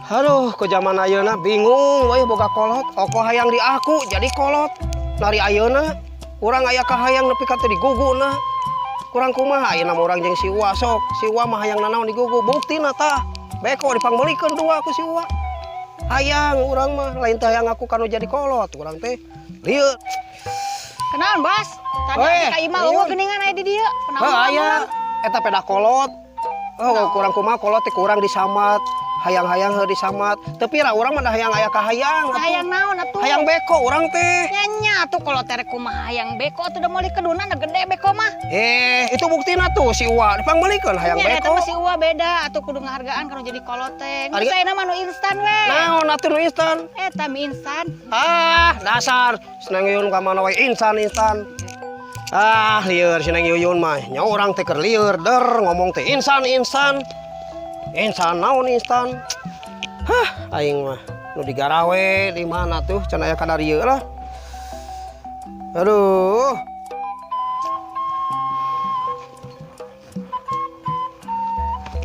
Aduh, ke zaman ayeuna bingung we boga kolot. Oko hayang di aku jadi kolot. Lari ayeuna urang aya kahayang nepi ka teu diguguna. Kurang kumaha ayeuna mah urang jeung si Uwa sok. Si Uwa mah hayang nanaon digugu. Buktina tah. Beko dipangmeulikeun dua ku si Uwa. Hayang urang mah lain teh hayang aku kanu jadi kolot. Urang teh lieur. Kenalan, Bas. Tadi Weh, ka imah Uyun. Euweuh geuningan aya di dieu. Kunaon Heuh aya eta peda kolot. Oh, kurang kumaha kolot teh kurang disambat. Hayang-hayang heuh disambat. Teu pira urang mah da hayang aya kahayang atuh. Hayang naon atuh? Hayang beko urang teh. Nya nya atuh kolot teh rek kumaha hayang beko atuh da meuli keduna da gede beko mah. Eh, itu buktina tuh si Uwa dipangmeulikeun hayang Nya eta beko. Mah si Uwa beda atuh kudu ngahargaan kana jadi kolot teh. Geus Ari- ayeuna mah nu instan we. Naon atuh nu instan? Eta mie instan. Ah, dasar si Neng Yuyun ka mana wae instan instan. Ah, lieur si Neng Yuyun mah. Nya urang teh keur lieur der ngomong teh instan instan. Instan naon instan? Hah, aing mah nu digarawe di mana tuh can aya kadarieu lah. Aduh.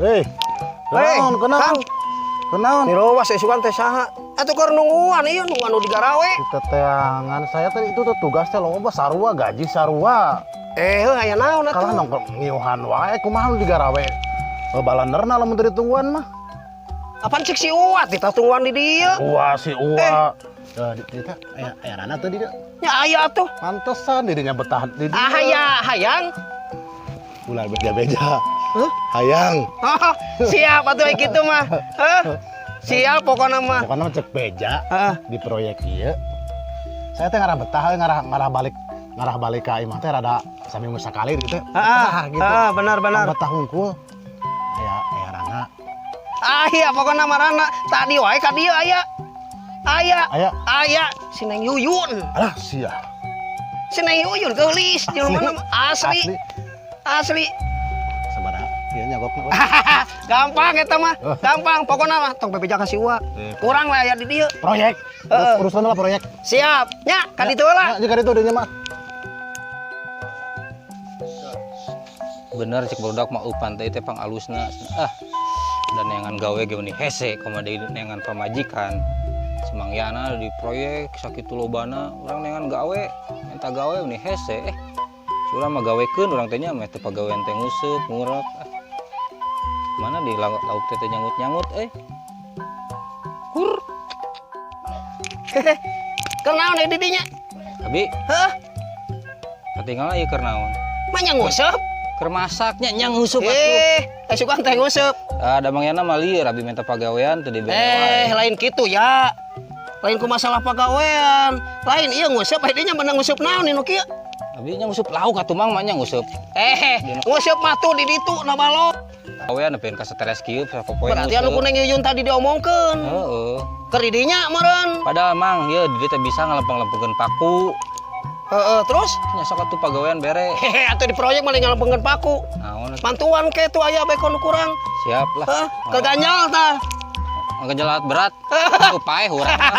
Hei, Hei, kunaon, kunaon, Kang. Kunaon? Nirowas isukan teh saha? Atuh keur nungguan ieu nungguan nu digarawe. Teteangan saya tadi itu tuh tugas teh loba sarua gaji sarua. Eh, heuh aya naon atuh? Kalah nongkrong ngiuhan wae kumaha lu digarawe. Balanderna lamun teu ditungguan mah. Apaan cek si Uwa teh tungguan di dieu? Uwa si Uwa. Eh, di dieu teh aya aya rana teh di dieu. Nya aya atuh. Pantesan dirinya betah di dieu. Ah, aya hayang. Ulah beja-beja. Hah? Hayang. Oh, siap atuh kitu mah. Hah? Siap pokokna mah. Pokoknya mah cek beja Heeh. di proyek ieu. Saya teh ngarah betah ngarah balik ka imah teh rada saminggu sakali gitu. Heeh. Betah gitu. Heeh, benar benar. Betah hungkul. Aya aya rana. Ah iya pokokna mah rana. Tadi wae ka dieu aya. Aya. Aya. Aya si Neng Yuyun. Alah sia. Si Neng Yuyun geulis jelema mah asli. Asli. Asli. Sabaraha ieu nyagokna? Gampang eta mah. Gampang pokokna mah tong bebeja ka si Uwa. Kurang lah aya di dieu. Proyek. Heeh. Urusan lah proyek. Siap. Nya ka ditu heula. Ya, jika itu dinya mah. Bener cek barudak mah eupan teh teh pang alusna ah dan neangan gawe ge meuni hese kumaha deui neangan pamajikan. Si Mang Yana di proyek sakitu lobana, urang neangan gawe minta gawe meuni hese. Eh, urang mah gawekeun urang teh nya meh teu pagawean teh nguseup ngurek ah. Mana di lauk, lauk teh teh nyangut-nyangut eh kur. Keur naon di dinya? Abi. Heuh, katinggalan ieu keur naon? Mah nya nguseup. Keur masaknya nya nguseup atuh. Eh, eh sugan teh nguseup. Ah, da Mang Yana mah lieur abi minta pagawean teu dibere Eh, wae. lain kitu ya. Lain ku masalah pagawean. Lain ieu nguseup aya dinya menang nguseup naon nu kieu? Abi nya nguseup lauk atuh Mang mah nya nguseup. Eh, nguseup mah tuh di ditu na balok. Gawean nepi ka stres kieu sapopoe. Berarti anu ku Neng Yuyun tadi diomongkeun. Heeh. Keur di dinya meureun. Padahal Mang, ieu di dieu teh bisa ngalempeng-lempengkeun paku. Heeh, terus Nya sok atuh pagawean bere. hehe atuh di proyek mah ngalempengkeun paku. Naon atuh? Mantuan ke tuh aya beko nu kurang. Siap lah. Heuh, keganjal tah. Ngeganjal alat berat. Tuh paeh urang mah.